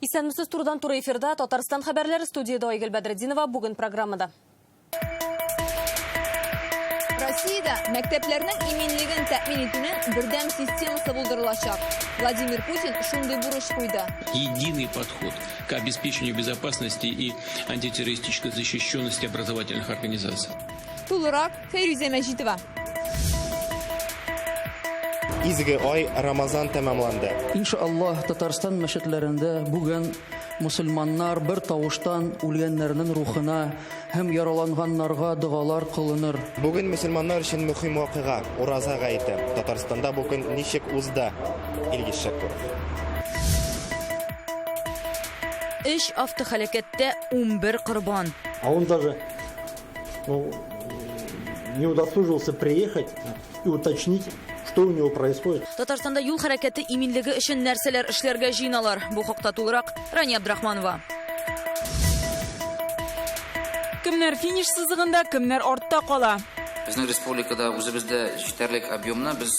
Исәнмесез, турыдан-туры эфирда Татарстан хәбәрләре, студиядә Айгөл Бәдретдинова. Бүген программада. Россиядә мәктәпләрнең иминлеген тәэмин итүнең бердәм системасы булдырылачак. Владимир Путин шундый бурыч куйды. Единый подход к обеспечению безопасности и антитеррористической защищенности образовательных организаций. Тулырак Фәйрүзә Мәҗитова. Изге ай Рамазан тәмамланды. Иншаллаһ, Татарстан мәчетләрендә бүген мөселманнар бер тавыштан үлгәннәрнең рухына һәм яраланганнарга догалар кылыныр. Бүген мөселманнар өчен мөһим вакыйга, Ураза гаете. Татарстанда бу көн ничек узды? Илгиз Шәкүров. Өч автоһәлакәттә 11 корбан. А он даже, ну, не удосужился приехать и уточнить, что у него происходит. Татарстанда юл хәрәкәте иминлеге өчен нәрсәләр эшләргә җыеналар? Бу хакта тулырак Рания Абдрахманова. Кемнәр финиш сызыгында, кемнәр артта кала? Безнең республикада үзебездә җитәрлек объемны без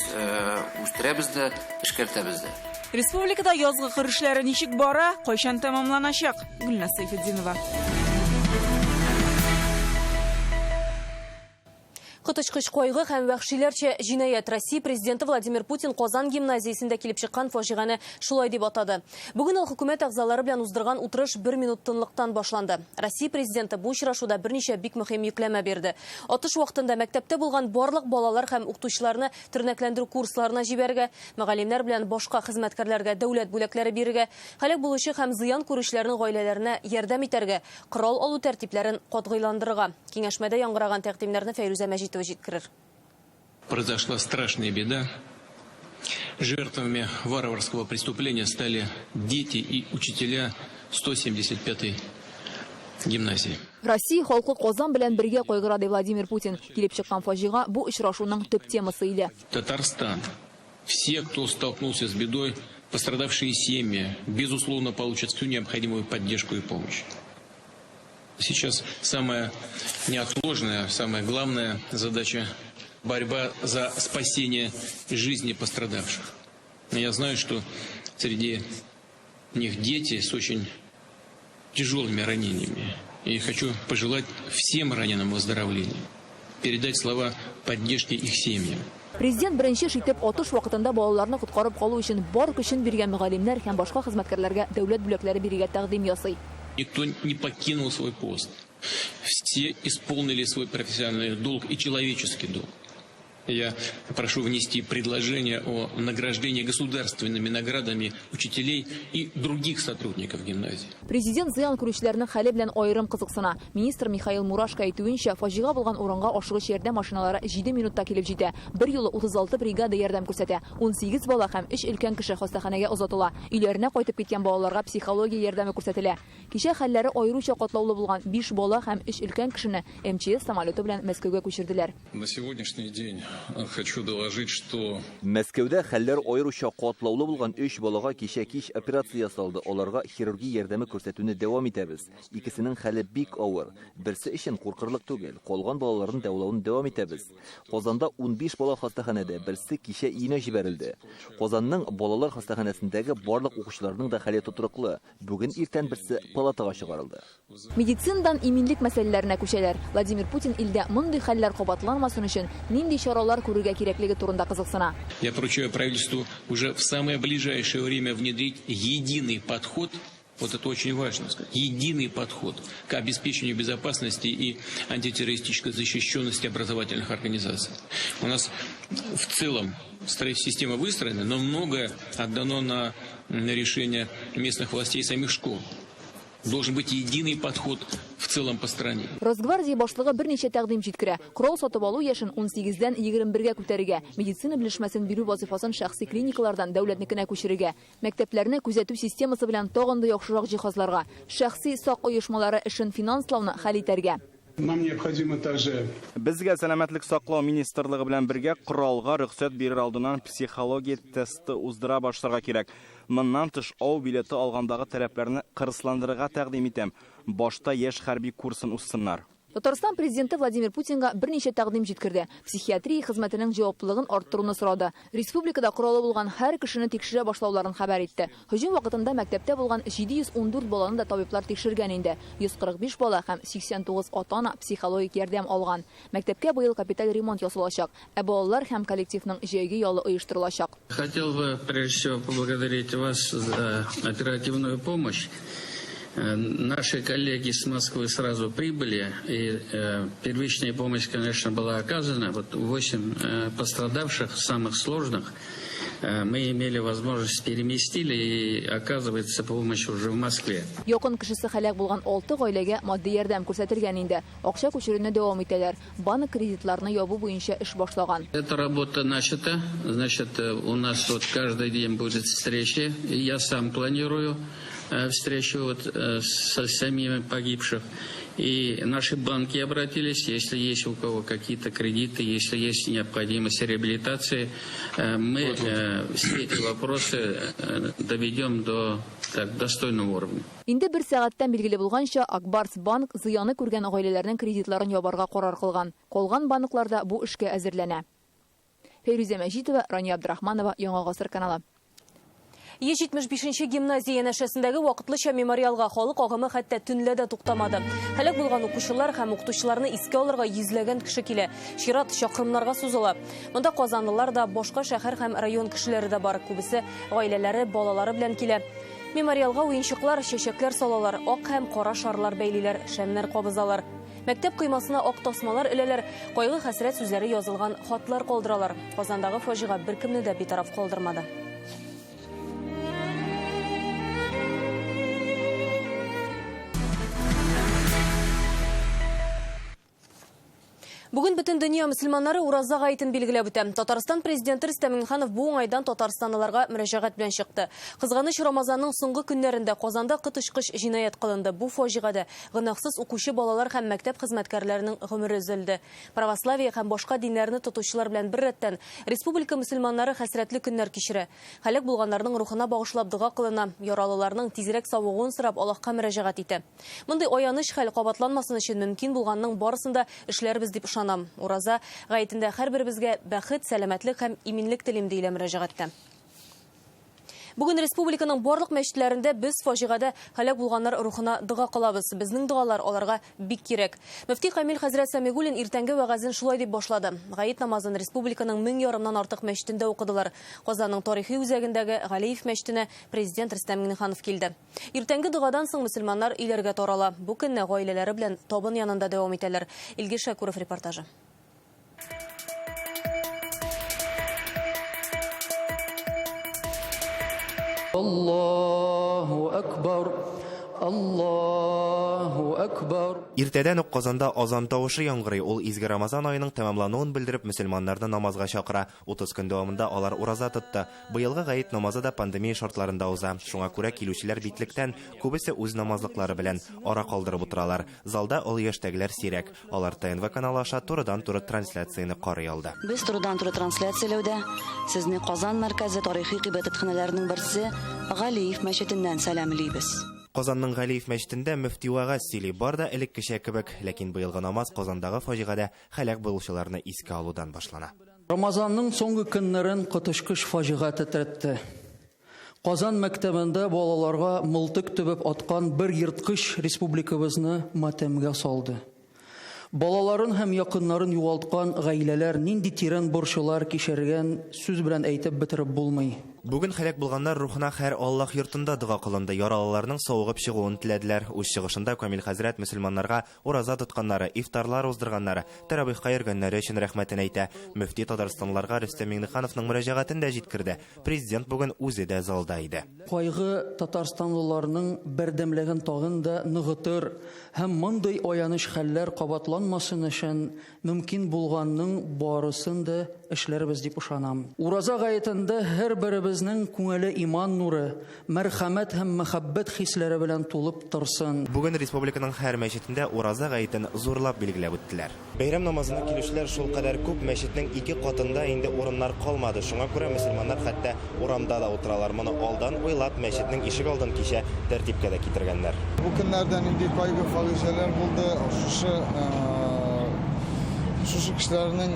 үстерәбез дә, эшкәртәбез дә. Республикада язгы кыр эшләре ничек бара, кайчан тәмамланачак? Гөлназ Сәйфетдинова. Коточкыч кайгы һәм вәхшиләрчә җинаять. Россия президенты Владимир Путин Казан гимназиясендә килеп чыккан фаҗигане шулай дип атады. Бүген ул хөкүмәт әгъзалары белән уздырган утырыш бер минут тынлыктан башланды. Россия президенты бу очрашуда берничә бик мөһим йөкләмә бирде. Атыш вакытында мәктәптә булган барлык балалар һәм укытучыларны тернәкләндерү курсларына җибәрергә, мөгаллимнәр белән башка хезмәткәрләргә дәүләт бүләкләре бирергә, һәлак булучы һәм зыян күрүчеләрнең гаиләләренә ярдәм итәргә, корал алу тәртипләрен катгыйландырырга. Киңәшмәдә яңгыраган тәкъдимнәрне Фәйрүзә Мәҗитова җиткерер. Произошла страшная беда. Жертвами варварского преступления стали дети и учителя 175-й гимназии. Россия халкы Казан белән бергә кайгыра, ди Владимир Путин. Килеп чыккан фаҗига бу очрашуның төп темасы иде. Татарстан. Все, кто столкнулся с бедой, пострадавшие семьи, безусловно, получат всю необходимую поддержку и помощь. Сейчас самая неотложная, самая главная задача – борьба за спасение жизни пострадавших. Я знаю, что среди них дети с очень тяжелыми ранениями. И хочу пожелать всем раненым выздоровления, передать слова поддержки их семьям. Президент беренче эш итеп атыш вакытында балаларны коткарып калу өчен бар көчен биргән мөгаллимнәр һәм башка хезмәткәрләргә дәүләт бүләкләре бирергә тәкъдим ясый. Никто не покинул свой пост. Все исполнили свой профессиональный долг и человеческий долг. Я прошу внести предложение о награждении государственными наградами учителей и других сотрудников гимназии. Президент зыян күрүчеләрнең хәле белән аерым кызыксына. Министр Михаил Мурашко әйтүенчә, фаҗига булган урынга ашыгыч ярдәм машиналары 7 минутта килеп җитә. Бер юлы 36 бригада ярдәм күрсәтә. 18 бала һәм 3 өлкән кеше хастаханәгә озатыла. Өйләренә кайтып киткән балаларга психология ярдәме күрсәтелә. Кичә хәлләре аеруча катлаулы булган 5 бала һәм 3 өлкән кешене МЧС самолеты белән Мәскәүгә күчерделәр. На сегодняшний день хочу доложить, что Мәскәүдә хәлләр аеруча катлаулы булган 3 балага кичә кич операция ясалды. Аларга хирургия ярдәме күрсәтүне дәвам итәбез. Икесенең хәле бик авыр. Берсе өчен куркырлык түгел. Калган балаларның дәвалавын дәвам итәбез. Казанда 15 бала хастаханәдә, берсе кичә өенә җибәрелде. Казанның балалар хастаханәсендәге барлык укучыларның да хәле тотрыклы. Бүген иртән берсе палатага чыгарылды. Медицинадан иминлек мәсьәләләренә күчәләр. Владимир Путин илдә мондый хәлләр кабатланмасын өчен нинди чаралар күрергә кирәклеге турында кызыксына. Я поручаю правительству уже в самое ближайшее время внедрить единый подход, вот это очень важно сказать, единый подход к обеспечению безопасности и антитеррористической защищенности образовательных организаций. У нас в целом система выстроена, но многое отдано на решение местных властей и самих школ. Должен быть единый подход в целом по стране. Росгвардия башлыгы берничә тәкъдим җиткерә. Корал сатып алу яшен 18-дән 21-гә күтәрергә, медицина белешмәсен бирү вазифасын шәхси клиникалардан дәүләтнекенә күчерергә, мәктәпләрне күзәтү системасы белән тагын да яхшырак җиһазларга, шәхси сак оешмалары эшен финанслауны хәл итәргә. Нам необходимо также Безгә сәламәтлек саклау министрлыгы белән бергә коралга рөхсәт бирер алдыннан психология тесты уздыра башларга кирәк. Моннан тыш ау билеты алгандагы таләпләрне кырысландырырга тәкъдим итәм. Башта яшь хәрби курсын узсыннар. Татарстан президенты Владимир Путинга берничә тәкъдим җиткерде. Психиатрия хезмәтенең җаваплылыгын арттыруны сорады. Республикада коралы булган һәр кешене тикшерә башлауларын хәбәр итте. Һөҗүм вакытында мәктәптә булган 714 баланы да табиблар тикшергән инде. 145 бала һәм 89 ата-ана психологик ярдәм алган. Мәктәпкә быел капиталь ремонт ясалачак, ә балалар һәм коллективның җәйге ялы оештырылачак. Хотел бы прежде всего поблагодарить вас за оперативную помощь. Наши коллеги с Москвы сразу прибыли, и первичная помощь, конечно, была оказана. Вот 8 пострадавших, самых сложных, мы имели возможность переместили, и оказывается помощь уже в Москве. Якын кешесе һәлак булган 6 гаиләгә матди ярдәм күрсәтелгән инде. Акча күчерүне дәвам итәләр. Банк кредитларны ябу буенча эш башлаган. Эта работа начата. Значит, у нас вот каждый день будет встречи. Я сам планирую встречу вот со семьями погибших. И наши банки обратились, если есть у кого какие-то кредиты, если есть необходимость реабилитации, мы все эти вопросы доведем до достойного уровня. Инде бер сәгатьтән билгеле булганча, Акбарс банк зыяны күргән гаиләләрнең кредитларын ябарга карар кылган. Калган банклар да бу эшкә әзерләнә. Фәйрүзә Мәҗитова, Рания Абдрахманова, Яңа Гасыр каналы. 175-нче гимназия янәшәсендәге вакытлыча мемориалга халык агымы хәтта төнлә дә туктамады. Һәлак булган укучылар һәм укытучыларны искә алырга йөзләгән кеше килә. Чират чакрымнарга сузыла. Монда казанлылар да, башка шәһәр һәм район кешеләре дә бар. Күбесе гаиләләре, балалары белән килә. Мемориалга уенчыклар, чәчәкләр салалар, ак һәм кара шарлар бәйлиләр, шәмнәр кабызалар. Мәктәп коймасына ак тасмалар эләләр, кайгы хәсрәт сүзләре язылган хатлар калдыралар. Казандагы фаҗига беркемне дә битараф калдырмады. Бүген бөтен дөнья мөселманнары Ураза гаетен билгеләп үтә. Татарстан президенты Рөстәм Миңнеханов бу уңайдан татарстанлыларга мөрәҗәгать белән чыкты. Кызганыч, Рамазанның соңгы көннәрендә Казанда коточкыч җинаять кылынды. Бу фаҗигадә гөнаһсыз укучы балалар һәм мәктәп хезмәткәрләренең гомере өзелде. Православие һәм башка диннәрне тотучылар белән беррәттән республика мөселманнары хәсрәтле көннәр кичерә. Һәлак булганнарның рухына багышлап дога кылына, яралыларның тизрәк савыгуын сорап Аллаһка мөрәҗәгать итә. Мондый аяныч хәл кабатланмасын өчен мөмкин булганның барысын да эшләрбез дип ышанам. Ураза гаетендә һәрберебезгә бәхет, сәламәтлек һәм иминлек телим, диелә мөрәҗәгатьтә. Бүген республиканың барлык мәчетләрендә без фаҗигадә һәлак булганнар рухына дога кылабыз. Безнең догалар аларга бик кирәк. Мөфти Камил хәзрәт Сәмигуллин иртәнге вәгазен шулай дип башлады. Гает намазын республиканың 1500-нан артык мәчетендә укыдылар. Казанның тарихи үзәгендәге Галиев мәчетенә президент Рөстәм Миңнеханов килде. Иртәнге догадан соң мөселманнар өйләргә тарала. Бу көнне гаиләләре белән табын янында дәвам итәләр. Илгиз Шәкүров репортажы. Аллаһу акбар, Аллаһу акбар. Иртәдән үк Казанда азан тавышы яңгырый. Ул изге Рамазан аеның тәмамлануын белдереп мөселманнарны намазга чакыра. 30 көн дәвамында алар ураза тотты. Быелгы гает намазы да пандемия шартларында уза. Шуңа күрә килүчеләр битлектән, күбесе үз намазлыклары белән ара калдырып утыралар. Залда олы яшьтәгеләр сирәк. Алар ТНВ каналы аша турыдан-туры трансляцияне карый алды. Без турыдан-туры трансляцияләүдә сезне Казан мәркәзе тарихи гыйбадәтханәләренең берсе Галиев мәчетеннән сәламлибез. Казанның Галиев мәчетендә мөфти вәгазь сөйли. Бар да элеккечә кебек, ләкин быелгы намаз Казандагы фаҗигадә һәлак булучыларны искә алудан башлана. Рамазанның соңгы көннәрен коточкыч фаҗига тетрәтте. Казан мәктәбендә балаларга мылтык төбәп аткан бер ерткыч республикабызны матәмгә салды. Балаларын һәм якыннарын югалткан гаиләләр нинди тирән борчулар кичергән сүз белән әйтеп бетереп булмый. Бүген һәлак булганнар рухына һәр Аллаһ йортында дога кылынды. Яралыларның савыгып чыгуын теләделәр. Үз чыгышында Камил хәзрәт мөселманнарга ураза тотканнары, ифтарлар уздырганнары, тәравихка йөргәннәре өчен рәхмәтен әйтә. Мөфти татарстанлыларга Рөстәм Миңнехановның мөрәҗәгатен дә җиткерде. Президент бүген үзе дә залда иде. Кайгы татарстанлыларның бердәмлеген тагын да ныгытыр һәм мондый аяныч хәлләр кабатланмасын өчен мөмкин булганның барысын да эшләрбез дип ышанам. Ураза гаетендә һәрберебезнең күңеле иман нуры, мәрхәмәт һәм мәхәббәт хисләре белән тулып торсын. Бүген республиканың һәр мәчетендә Ураза гаетен зурлап билгеләп үттеләр. Бәйрәм намазына килүчеләр шулкадәр күп, мәчетнең ике катында инде урыннар калмады. Шуңа күрә мөселманнар хәтта урамда да утыралар. Моны алдан уйлап, мәчетнең ишек алдын кичә тәртипкә дә китергәннәр. Бу көннәрдә нинди кайгы-фаҗигаләр булды, шушы шушы кешеләрнең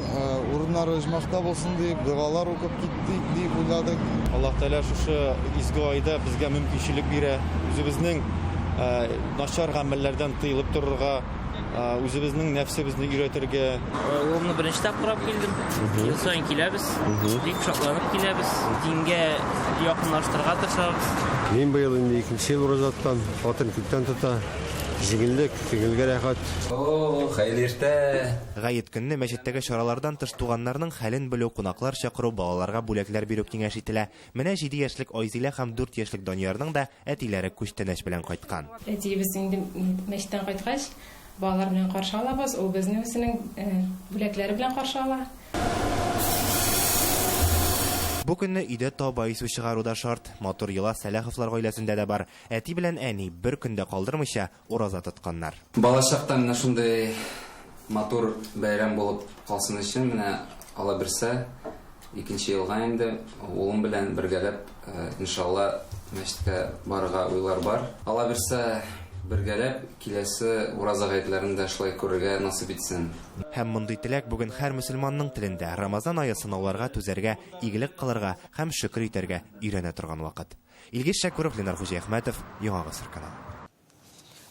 урыннары оҗмахта булсын дип, догалар укып киттек дип уйладык. Аллаһ Тәгалә шушы изге айда безгә мөмкинчелек бирә, үзебезнең начар гамәлләрдән тыелып торырга, үзебезнең нәфсебезне өйрәтергә. Улымны беренче тапкыр алып килдем. Ел саен киләбез. Бик шатланып киләбез. Дингә якынлаштырырга тырышабыз. Мин быел инде икенче ел ураза тотам. Хатын күптән тота. Җиңеллек, күңелгә рәхәт. О, хәерле иртә! Гает көнне мәчеттәге чаралардан тыш туганнарның хәлен белү, кунаклар чакыру, балаларга бүләкләр бирү киңәш ителә. Менә җиде яшьлек Айзилә һәм дүрт яшьлек Даниярның да әтиләре күчтәнәч белән кайткан. Әтиебез инде мәчеттән кайткач, балалар белән каршы алабыз. Ул безне үзенең бүләкләре белән каршы ала. Бу көнне өйдә таба исү чыгару да шарт. Матур йола Сәлаховлар гаиләсендә дә бар. Әти белән әни бер көн дә калдырмыйча ураза тотканнар. Балачакта менә шундый матур бәйрәм булып калсын өчен менә Алла бирсә, икенче елга инде улым белән бергәләп, иншалла, мәчеткә барырга уйлар бар. Алла бирсә, бергәләп киләсе ураза гаетләрен дә шулай күрергә насыйп итсен. Һәм мондый теләк бүген һәр мөселманның телендә. Рамазан ае сынауларга түзәргә, игелек кылырга һәм шөкер итәргә өйрәнә торган вакыт. Илгиз Шәкүров, Ленар Хуҗиәхмәтов, Яңа Гасыр каналы.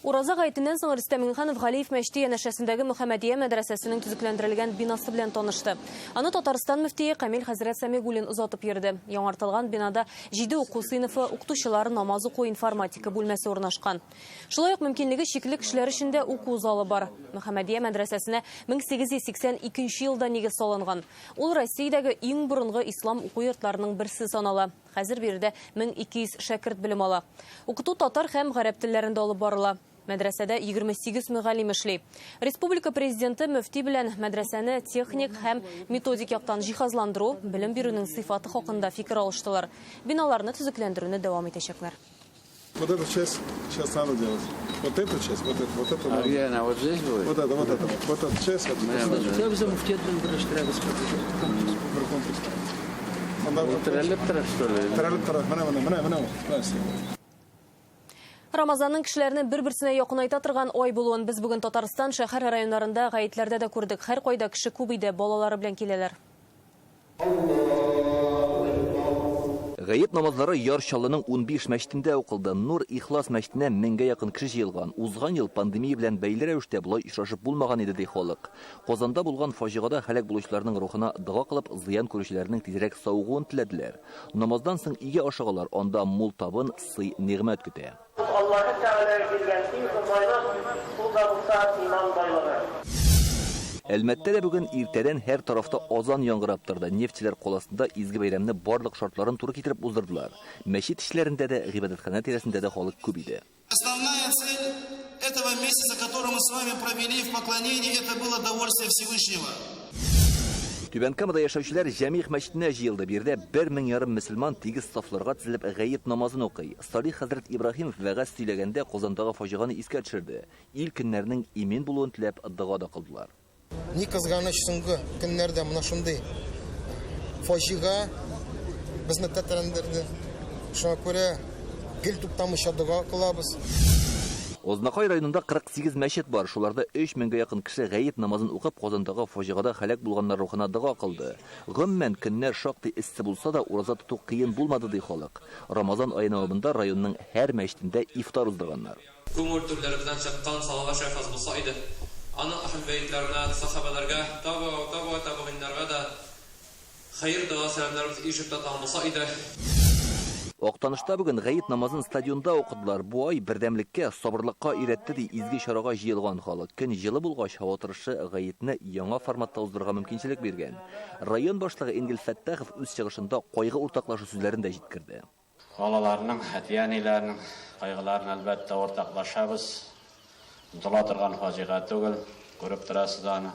Ураза гаетеннән соң Рөстәм Миңнеханов Галиев мәчете янәшәсендәге Мөхәммәдия мәдрәсәсенең төзекләндерелгән бинасы белән танышты. Аны Татарстан мөфтие Камил хәзрәт Сәмигуллин озатып йөрде. Яңартылган бинада 7 уку сыйныфы, укытучылар, намаз уку, информатика бүлмәсе урнашкан. Шулай ук мөмкинлеге чикле кешеләр өчен дә уку залы бар. Мөхәммәдия мәдрәсәсенә 1882 елда нигез салынган. Ул Россиядәге иң борынгы ислам уку йортларының берсе санала. Хәзер биредә 1200 шәкерт белем ала. Укыту татар һәм гарәп телләрендә алып барыла. Мәдрәсәдә 28 мөгаллим эшли. Республика президенты мөфти белән мәдрәсәне техник һәм методик яктан җиһазландыру, белем бирүнең сыйфаты хакында фикер алыштылар. Биналарны төзекләндерүне дәвам итәчәкләр. Вот эту часть сейчас надо делать. Вот эту часть, вот эту, вот эту. А надо. где она? Вот здесь будет? Вот это, вот это, вот эту часть. Вот эту. Безнең мөфтият белән берләштерәбез. Бер комплекс. Анда Ул терәлеп тора, что ли? Терәлеп тора. Менә, менә, менә, менә. Менә. Рамазанның кешеләрне бер-берсенә якынайта торган ай булуын без бүген Татарстан шәһәр районнарында гаетләрдә дә күрдек. Һәр кайда кеше күп иде, балалары белән киләләр. Гает намазлары Яр Чаллының 15 мәчетендә укылды. Нур Ихлас мәчетенә меңгә якын кеше җыелган. Узган ел пандемия белән бәйле рәвештә болай очрашып булмаган иде, ди халык. Казанда булган фаҗигада һәлак булучыларның рухына дога кылып, зыян күрүчеләрнең тизрәк савыгуын теләделәр. Намаздан соң өйгә ашыгалар, анда мул табын, сый-нигъмәт көтә. Аллаһы Тәгалә биргән иң зур байлык, ул да булса иман байлыгы. Әлмәттә дә бүген иртәдән һәр тарафта азан яңгырап торды. Нефтьчеләр каласында изге бәйрәмне барлык шартларын туры китереп уздырдылар. Мәчет эчләрендә дә, гыйбадәтханә тирәсендә дә халык күп иде. Основная цель этого месяца, который мы с вами провели в поклонении, это было довольствие Всевышнего. Түбән Камада яшәүчеләр Җәмигъ мәчетенә җыелды. Биредә бер мең ярым мөселман тигез сафларга тезелеп гает намазын укый. Салих хәзрәт Ибраһимов вәгазь сөйләгәндә Казандагы фаҗигане искә төшерде. Ил көннәренең имин булуын теләп дога да кылдылар. Ни кызганыч, соңгы көннәрдә менә шундый фаҗига безне тетрәндерде. Шуңа күрә гел туктамыйча дога кылабыз. Азнакай районында 48 мәчет бар. Шуларда өч меңгә якын кеше гает намазын укып, Казандагы фаҗигада һәлак булганнар рухына дога кылды. Гомумән, көннәр шактый эссе булса да, ураза тоту кыен булмады, ди халык. Рамазан ае дәвамында районның һәр мәчетендә ифтар уздырганнар. Күңел түрләребездән чыккан салават шәриф булса иде. Аның әһел бәйтләренә, сахабаларга, табигау, табигау, табигыйннарга да хәер дога сәламнәребез ирешеп тә тагын булса иде. Актанышта бүген гает намазын стадионда укыдылар. Бу ай бердәмлеккә, сабырлыкка өйрәтте, ди изге чарага җыелган халык. Көн җылы булгач, һава торышы гаетне яңа форматта уздырырга мөмкинчелек биргән. Район башлыгы Энгель Фәттахов үз чыгышында кайгы уртаклашу сүзләрен дә җиткерде. Балаларның, әти-әниләрнең кайгыларын әлбәттә уртаклашабыз. Онытыла торган фаҗига түгел, күреп торасыз аны.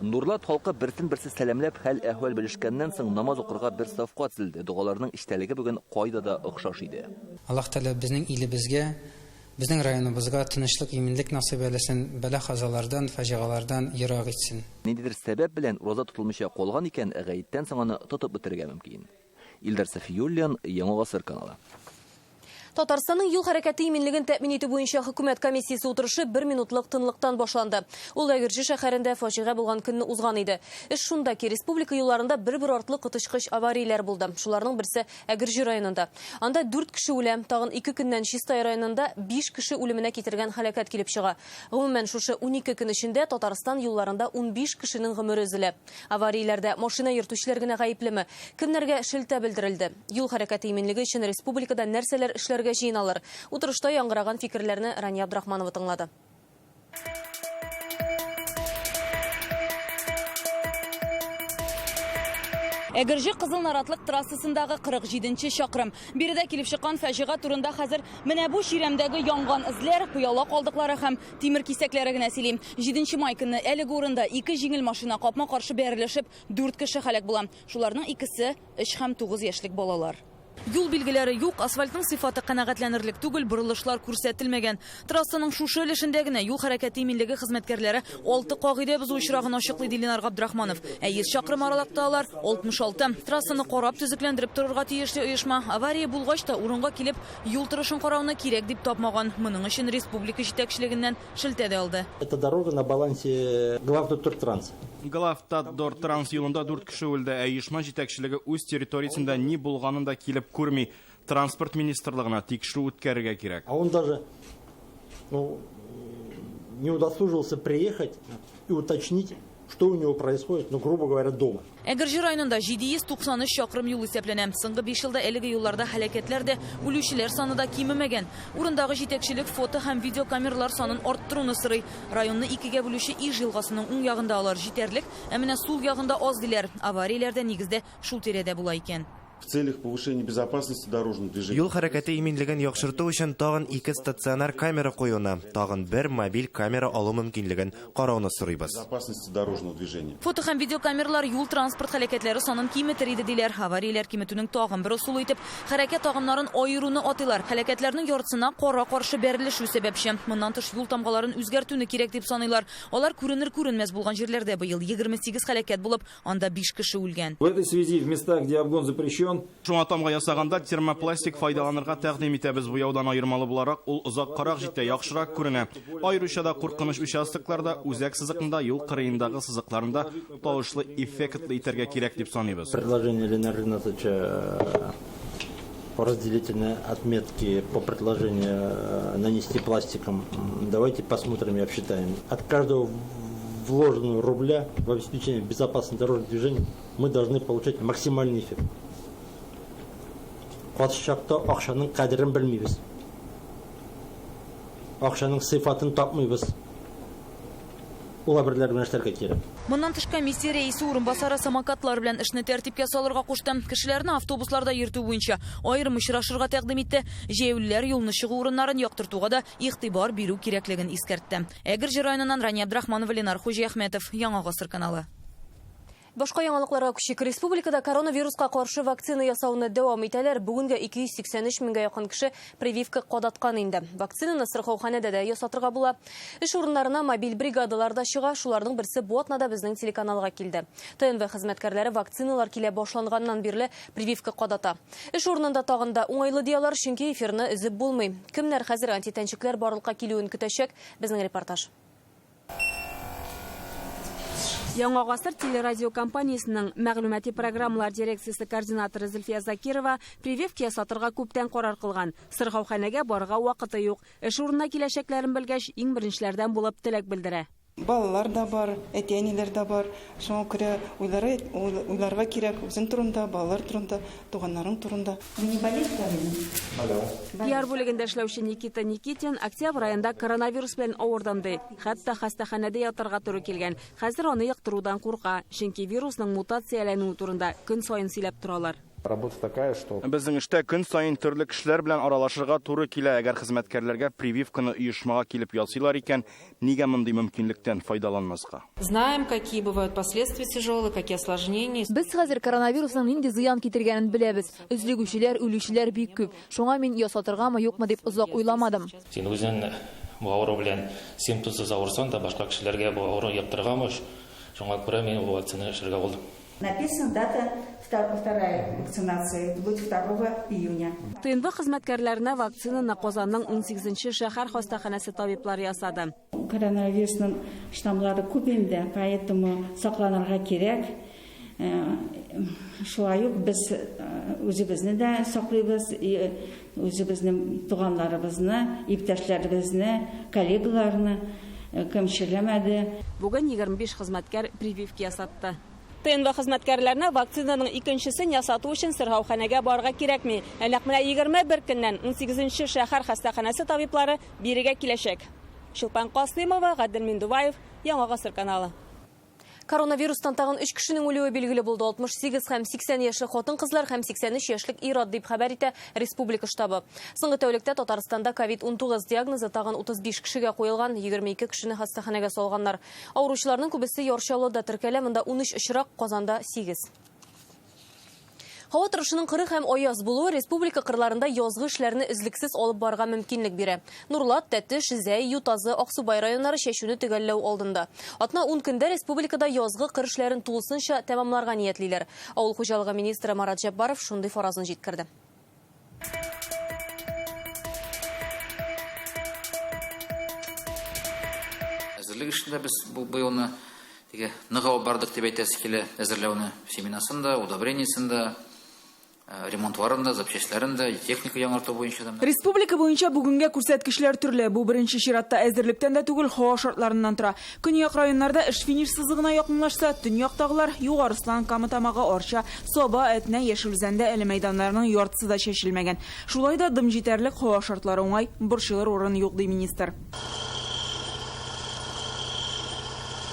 Нурлат халкы берсен-берсе сәламләп, хәл-әхвәл белешкәннән соң намаз укырга бер сафка тезелде. Догаларның эчтәлеге бүген кайда да охшаш иде. Аллаһ Тәгалә безнең илебезгә, безнең районыбызга тынычлык, иминлек насыйп әйләсен, бәла-казалардан, фаҗигалардан ерак итсен. Ниндидер сәбәп белән ураза тотылмыйча калган икән, гаеттән соң аны тотып бетерергә мөмкин. Илдар Сафиуллин, Яңа Гасыр каналы. Татарстанның юл хәрәкәте иминлеген тәэмин итү буенча хөкүмәт комиссиясе утырышы бер минутлык тынлыктан башланды. Ул Әгерҗе шәһәрендә фаҗига булган көнне узган иде. Эш шунда ки, республика юлларында бер-бер артлы коточкыч аварияләр булды. Шуларның берсе Әгерҗе районында. Анда 4 кеше үлә, тагын 2 көннән Чистай районында 5 кеше үлеменә китергән һәлакәт килеп чыга. Гомумән, шушы 12 көн эчендә Татарстан юлларында 15 кешенең гомере өзелә. Аварияләрдә машина йөртүчеләр генә гаеплеме? Кемнәргә шелтә белдерелде? Юл хәрәкәте иминлеге өчен республикада нәрсәләр эшләргә җыеналар? Утырышта яңгыраган фикерләрне Рания Абдрахманова тыңлады. Әгерҗе Кызыл Наратлык трассасындагы 47нче чакрым. Биредә килеп чыккан фаҗига турында хәзер менә бу чирәмдәге янган эзләр, пыяла калдыклары һәм тимер кисәкләре генә сөйли. 7 май көнне әлеге урында ике җиңел машина капма-каршы бәрелешеп, 4 кеше һәлак була. Шуларның икесе 3 һәм 9 яшьлек балалар. Юл билгеләре юк, асфальтның сыйфаты канәгатьләнерлек түгел, борылышлар күрсәтелмәгән. Трассаның шушы өлешендә генә юл хәрәкәте иминлеге хезмәткәрләре 6 кагыйдә бозу очрагын ачыклый, ди Ленар Габдрахманов. Ә 100 чакрым аралыкта алар 66. Трассаны карап, төзекләндереп торырга тиешле оешма. Авария булгач та урынга килеп, юл торышын карауны кирәк дип тапмаган. Моның өчен республика җитәкчелегеннән шелтә дә алды. Эта дорога на балансе Главтатдортранс. Главтатдортранс юлында 4 кеше үлде, ә оешма җитәкчелеге үз территориясендә ни булганын да килеп күрми. Транспорт министрлыгына тикшерү үткәрергә кирәк. А он даже, не удосужился приехать и уточнить, что у него происходит, грубо говоря, дома. Әгерҗе районында 793 чакрым юл исәпләнә. Соңгы 5 елда әлеге юлларда һәлакәтләр дә, үлүчеләр саны да кимемәгән. Урындагы җитәкчелек фото һәм видеокамералар санын арттыруны сорый. Районны икегә бүлүче Иж елгасының уң ягында алар җитәрлек, ә менә сул ягында аз диләр. Аварияләр дә нигездә шул тирәдә була икән. В целях повышения безопасности дорожного движения. Юл хәрәкәте иминлеген яхшырту өчен тагын 2 стационар камера куюны, тагын 1 мобиль камера алу мөмкинлеген карауны сорыйбыз. Безопасности дорожного движения. Фото һәм видеокамералар юл транспорт һәлакәтләре санын киметер иде диләр. Аварияләр киметүнең тагын бер ысулы итеп хәрәкәт агымнарын аеруны атыйлар. Һәлакәтләрнең яртысына кара-каршы бәрелешү сәбәпче. Моннан тыш юл тамгаларын үзгәртүне кирәк дип саныйлар. Алар күренер-күренмәс булган җирләрдә быел 28 һәлакәт булып, анда 5 кеше үлгән. В этой связи в местах, где обгон запрещен, Шуңа тамга ясаганда термопластик файдаланырга тәкъдим итәбез. Бу яудан аермалы буларак, ул озаккарак җитә, яхшырак күренә. Аеруча да куркыныч участокларда, үзәк сызыкында, юл кырыендагы сызыкларында тавышлы эффектлы итәргә кирәк дип саныйбыз. Предложение Ленара Ринатовича по разделительной отметке, по предложению нанести пластиком. Давайте посмотрим и обсчитаем. От каждого вложенного рубля в обеспечение безопасного дорожного движения мы должны получать максимальный эффект. Катышчакта акчаның кадерен белмибез. Акчаның сыйфатын тапмыйбыз. Ул әйберләр белән эшләргә кирәк. Моннан тыш комиссия рәисе урынбасары самокатлар белән эшне тәртипкә салырга кушты. Кешеләрне автобусларда йөртү буенча аерым очрашырга тәкъдим итте. Җәяүлеләр юлны чыгу урыннарын яктыртуга да игътибар бирү кирәклеген искәртте. Әгерҗе районыннан Рания Абдрахманова, Ленар Хуҗиәхмәтов, Яңа Гасыр каналы. Башка яңалыкларга күчик. Республикада коронавируска каршы вакцина ясауны дәвам итәләр. Бүгенгә 283 меңгә якын кеше прививка кадаткан инде. Вакцинаны сырхауханәдә дә ясатырга була. Эш урыннарына мобиль бригадалар да чыга. Шуларның берсе бу атнада безнең телеканалга килде. ТНВ хезмәткәрләре вакциналар килә башланганнан бирле прививка кадата. Эш урынында тагын да уңайлы дияләр, чөнки эфирны өзеп булмый. Кемнәр хәзер антитәнчекләр барлыкка килүен көтәчәк? Безнең репортаж. Яңа Гасыр телерадиокомпаниясенең мәгълүмати программалар дирекциясе координаторы Зөлфия Закирова прививка ясатырга күптән карар кылган. Сырхауханәгә барырга вакыты юк. Эш урынына киләчәкләрен белгәч, иң беренчеләрдән булып теләк белдерә. Балалар да бар, әти-әниләр дә бар. Шуңа күрә уйларга кирәк үзең турында, балалар турында, туганнарың турында. Пиар бүлегендә эшләүче Никита Никитин октябрь аенда коронавирус белән авырданды. Хәтта хастаханәдә ятарга туры килгән. Хәзер аны йоктырудан курка, чөнки вирусның мутацияләнүе турында көн саен сөйләп торалар. Работа такая, что... Безнең эштә көн саен төрле кешеләр белән аралашырга туры килә. Әгәр хезмәткәрләргә прививканы оешмага килеп ясыйлар икән, нигә мондый мөмкинлектән файдаланмаска? Знаем, какие бывают последствия тяжелые, какие осложнения. Без хәзер коронавирусның нинди зыян китергәнен беләбез. Өзлегүчеләр, үлүчеләр бик күп. Шуңа мин ясатыргамы, юкмы дип озак уйламадым. Син үзең бу авыру белән симптомсыз авырсаң да, башка кешеләргә бу авыруны йоктырырга мөш. Шуңа күрә мин бу вакцинаны эшләргә булдым. Написана дата вторая вакцинация, это будет 2 июня. ТНВ хезмәткәрләренә вакцинаны Казанның 18 шәһәр хастаханәсе табиблары ясады. Коронавирусның штаммлары күп инде, поэтому сакланырга кирәк. Шулай ук без үзебезне дә саклыйбыз, үзебезнең туганнарыбызны, иптәшләребезне, коллегаларны кем чирләмәде. Бүген 25 хезмәткәр прививка ясатты. ТНВ хезмәткәрләренә вакцинаның икенчесен ясату өчен сырхауханәгә барырга кирәкми. Нәкъ менә 21 көннән 18 шәһәр хастаханәсе табиблары бирегә киләчәк. Чулпан Касыймова, Гадел Миндуваев, Яңа Гасыр каналы. Коронавирустан тагын 3 кешенең үлүе билгеле булды. 68 һәм 80 яшьлек хатын-кызлар һәм 83 яшьлек ир-ат дип хәбәр итә республика штабы. Соңгы тәүлектә Татарстанда ковид-19 диагнозы тагын 35 кешегә куелган, 22 кешене хастаханәгә салганнар. Авыручыларның күбесе Яр Чаллыда теркәлә, монда 13 очрак, Казанда 8. Һава торышының кыры һәм аяз булуы республика кырларында язгы эшләрне өзлексез алып барырга мөмкинлек бирә. Нурлат, Тәтеш, Зәй, Ютазы, Аксубай районнары чәчүне төгәлләү алдында. Атна 10 көндә республикада язгы кыр эшләрен тулысынча тәмамларга ниятлиләр. Авыл хуҗалыгы министры Марат Җәббаров шундый фаразын җиткерде. Әзерлек эшендә без бу быелны теге нык алып бардык дип әйтәсе килә. Әзерләүне семенасын да, удобрениесен дә, ремонтларын да, запчастьларын да, техника яңарту буенча да. Республика буенча бүгенгә күрсәткечләр төрле. Бу беренче чиратта әзерлектән дә түгел, һава шартларыннан тора. Көньяк районнарда эш финиш сызыгына якынлашса, төньяктагылар Югары Ослан, Кама Тамагы, Арча, Саба, Әтнә, Яшел Үзәндә әле мәйданнарның яртысы да чәчелмәгән. Шулай да дым җитәрлек, һава шартлары уңай, борчылыр урын юк, ди министр.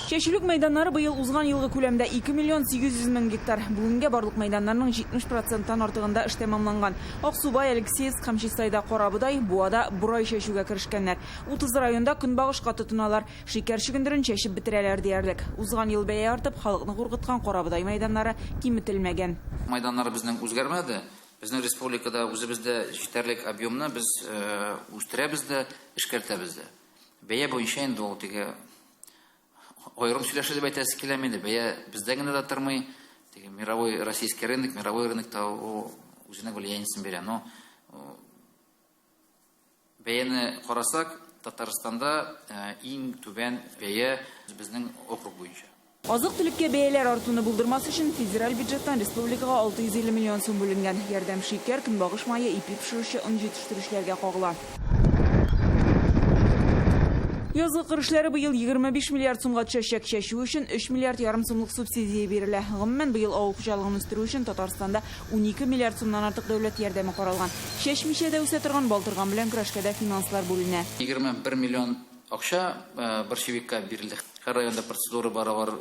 Чәчүлек мәйданнары быел узган елгы күләмдә 2 миллион 800 мең гектар. Бүгенгә барлык мәйданнарның 70%-тан артыгында эш тәмамланган. Аксубай, Алексеевск һәм Чистайда карабодай, Буада борай чәчүгә керешкәннәр. 30 районда көнбагышка тотыналар. Шикәр чөгендерен чәчеп бетерәләр диярлек. Узган ел бәя артып, халыкны куркыткан карабодай мәйданнары киметелмәгән. Мәйданнар безнең үзгәрмәде. Безнең республикада үзебездә җитәрлек объемны без үстерәбез дә, эшкәртәбез дә. Бәя буенча инде ул теге аерым сөйләшә дип әйтәсе килә инде. Бәя бездә генә дә тормый. Теге мировой российский рынок, мировой рынокта ул үзенең влияниесен бирә. Но бәяне карасак, Татарстанда иң түбән бәя безнең округ буенча. Азык-төлеккә бәяләр артуны булдырмас өчен федераль бюджеттан республикага 650 миллион сум бүленгән. Ярдәм шикәр, көнбагыш мае, ипи пешерүче он җитештерүчеләргә кагыла. Язгы кыр эшләре быел 25 миллиард сумга төшәчәк. Чәчү өчен 3 миллиард ярым сумлык субсидия бирелә. Гомумән, быел авыл хуҗалыгын үстерү өчен Татарстанда 12 миллиард сумнан артык дәүләт ярдәме каралган. Чәчмичә дә үсә торган балтырган белән көрәшкә дә финанслар бүленә. 21 миллион акча борщевикка бирелде. Һәр районда процедура бар, алар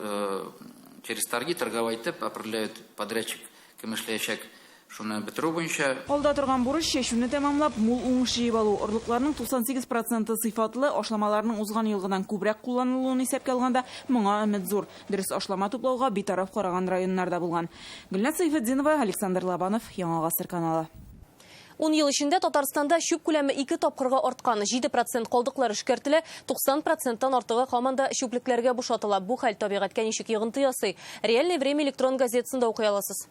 через торги торговать итеп определяют подрядчик, кем эшләячәк. Шуны бетерү буенча. Алда торган бурыч чәчүне тәмамлап, мул уңыш җыеп алу. Орлыкларның 98% сыйфатлы, ашламаларның узган елгыдан күбрәк кулланылуын исәпкә алганда, моңа өмет зур. Дөрес ашлама туплауга битараф караган районнарда булган. Гөлназ Сайфетдинова, Александр Лобанов, Яңа Гасыр каналы. 10 ел эчендә Татарстанда чүп күләме 2 тапкырга арткан. 7% калдыклар эшкәртелә, 90%-тан артыгы һаман да чүплекләргә бушатыла. Бу хәл табигатькә ничек йогынты ясый? Реальное время электрон газетасында укый аласыз.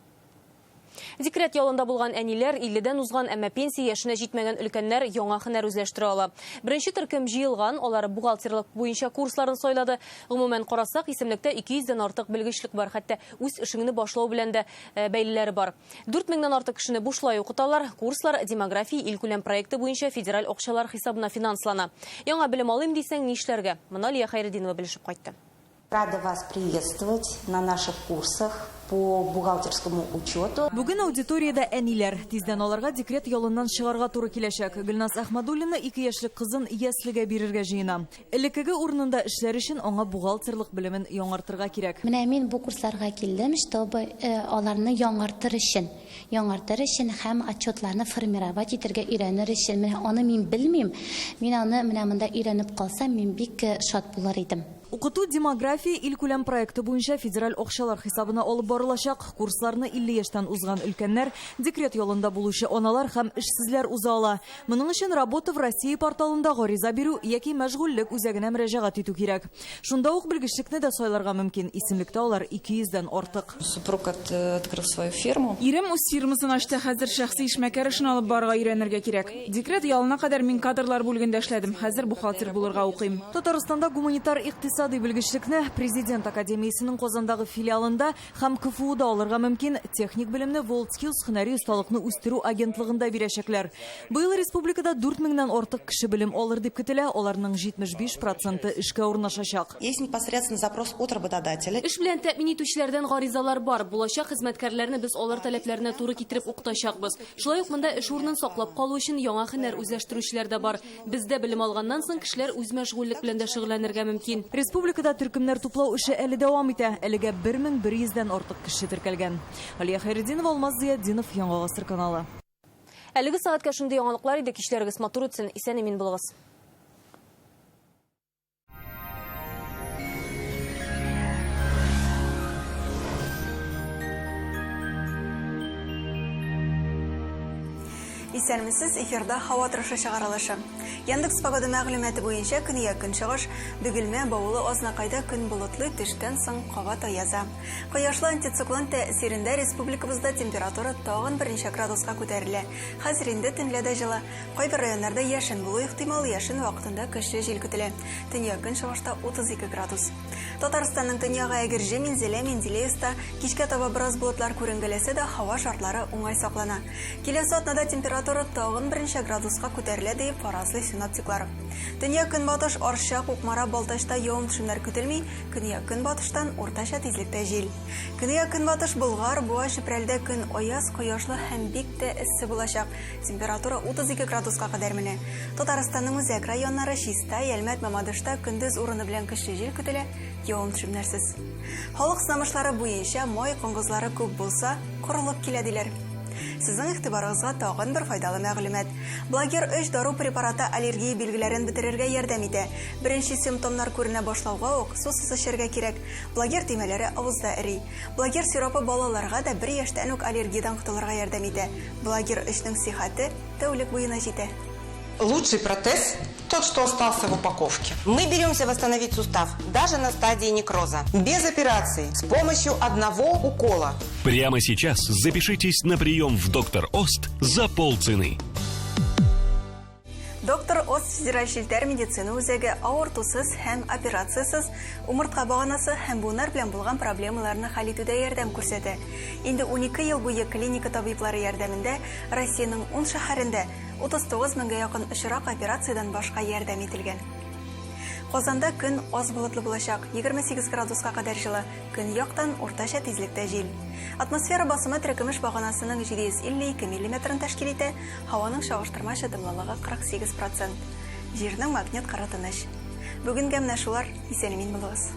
Декрет ялында булган әниләр, 50-дән узган, әмма пенсия яшенә җитмәгән өлкәннәр яңа һөнәр үзләштерә ала. Беренче төркем җыелган, алар бухгалтерлык буенча курсларын сайлады. Гомумән карасак, исемлектә 200-дән артык белгечлек бар, хәтта үз эшеңне башлау белән дә бәйлеләре бар. 4000-нән артык кешене бушлай укыталар. Курслар демография илкүләм проекты буенча федераль акчалар хисабына финанслана. Яңа белем алыйм дисәң, нишләргә? Моны Алия Хайретдинова белешеп кайтты. Рада вас приветствовать на наших курсах. по бухгалтерскому учету. Бүген аудиториядә әниләр. Тиздән аларга декрет ялыннан чыгарга туры киләчәк. Гөлназ Әхмәдуллина 2 яшьлек кызын яслегә бирергә җыена. Элеккеге урынында эшләр өчен аңа бухгалтерлык белемен яңартырга кирәк. Менә мин бу курсларга килдем, чтобы аларны яңартыр өчен, һәм отчетларны формировать итәргә өйрәнер өчен. Менә аны мин белмим. Мин аны менә монда өйрәнеп калсам, мин бик шат булыр идем. Укыту демография илкүләм проекты буенча федераль акчалар хисабына алып барылачак. Курсларны 50 яшьтән узган өлкәннәр, декрет ялында булучы аналар һәм эшсезләр уза ала. Моның өчен Работа в России порталында гариза бирү яки мәшгульлек үзәгенә мөрәҗәгать итү кирәк. Шунда ук белгечлекне дә сайларга мөмкин. Исемлектә алар 200дән артык. Супруг открыл свою фирму. Ирем үз фирмасын ачты, хәзер шәхси эшмәкәр эшен алып барырга өйрәнергә кирәк. Декрет ялына кадәр мин кадрлар бүлегендә эшләдем. Хәзер бухгалтер булырга укыйм. Татарстанда гуманитар икътисади белгечлекне Президент академиясенең Казандагы филиалында һәм КФУда алырга мөмкин. Техник белемне WorldSkills һөнәри осталыкны үстерү агентлыгында бирәчәкләр. Быел республикада 4000-нән артык кеше белем алыр дип көтелә, аларның 75% эшкә урнашачак. Есть непосредственно запрос от работодателя. Эш белән тәэмин итүчеләрдән гаризалар бар. Булачак хезмәткәрләрне без алар таләпләренә туры китереп укытачакбыз. Шулай ук монда эш урынын саклап калу өчен яңа һөнәр үзләштерүчеләр дә бар. Бездә белем алганнан соң кешеләр үз мәшгульлек белән дә шөгыльләнергә мөмкин. Республикада төркемнәр туплау эше әле дәвам итә. Әлегә 1100дән артык кеше теркәлгән. Алия Хәйретдинова, Алмаз Зыятдинов, Яңа Гасыр каналы. Әлеге сәгатькә шундый яңалыклар иде. Кичләрегез матур үтсен. Исән-имин булыгыз. Исәнмесез, эфирда һава торышы чыгарылышы. Яндекс погода мәгълүматы буенча көньяк көнчыгыш, Бөгелмә, Баулы, Азнакайда көн болытлы, төштән соң кабат аяза. Кояшлы антициклон тәэсирендә республикабызда температура тагын берничә градуска күтәрелә. Хәзер инде төнлә дә җылы. Кайбер районнарда яшен булу ихтимал, яшен вакытында көчле җил көтелә. Төньяк көнчыгышта 32 градус. Татарстанның төньягы Әгерҗе, Минзәлә, Менделеевста кичкә таба бераз болытлар күренгәләсә дә, һава шартлары уңай саклана. Киләсе атнада температура тагын берничә градуска күтәрелә дип фаразлый синоптиклар. Төньяк көнбатыш Арча, Кукмара, Балтачта явым-төшемнәр көтелми, көньяк көнбатыштан уртача тизлектә җил. Көньяк көнбатыш Болгар, Буа, Чүпрәлдә көн аяз, кояшлы һәм бик тә эссе булачак. Температура 32 градуска кадәр менә. Татарстанның үзәк районнары Чистай, Әлмәт, Мамадышта көндез урыны белән көчле җил көтелә, явым-төшемнәрсез. Халык сынамышлары буенча май коңгызлары күп булса, корылык килә диләр. Сезнең игътибарыгызга тагын бер файдалы мәгълүмат. Блогер 3 дару препараты аллергия билгеләрен бетерергә ярдәм итә. Беренче симптомнар күренә башлауга ук сусыз эчәргә кирәк. Блогер төймәләре авызда эри. Блогер сиропы балаларга да 1 яшьтән үк аллергиядан котылырга ярдәм итә. Блогер 3-нең сихәте тәүлек буена җитә. Лучший протез – тот, что остался в упаковке. Мы беремся восстановить сустав даже на стадии некроза. Без операции, с помощью одного укола. Прямо сейчас запишитесь на прием в Доктор Ост за полцены. Доктор Ост федераль челтәр медицина үзәге авыртусыз һәм операциясез умыртка баганасы һәм буыннар белән булган проблемаларны хәл итүдә ярдәм күрсәтә. Инде 12 ел буе клиника табиблары ярдәмендә Россиянең 10 шәһәрендә 39 меңгә якын очрак операциядән башка ярдәм ителгән. Казанда көн аз болытлы булачак, 28 градуска кадәр җылы, көньяктан уртача тизлектә җил. Атмосфера басымы теркемеш баганасының 752 миллиметрын тәшкил итә, һаваның чагыштырмача дымлылыгы 48%. Җирнең магнит кыры тыныч. Бүгенгә менә шулар, исән-имин булыгыз.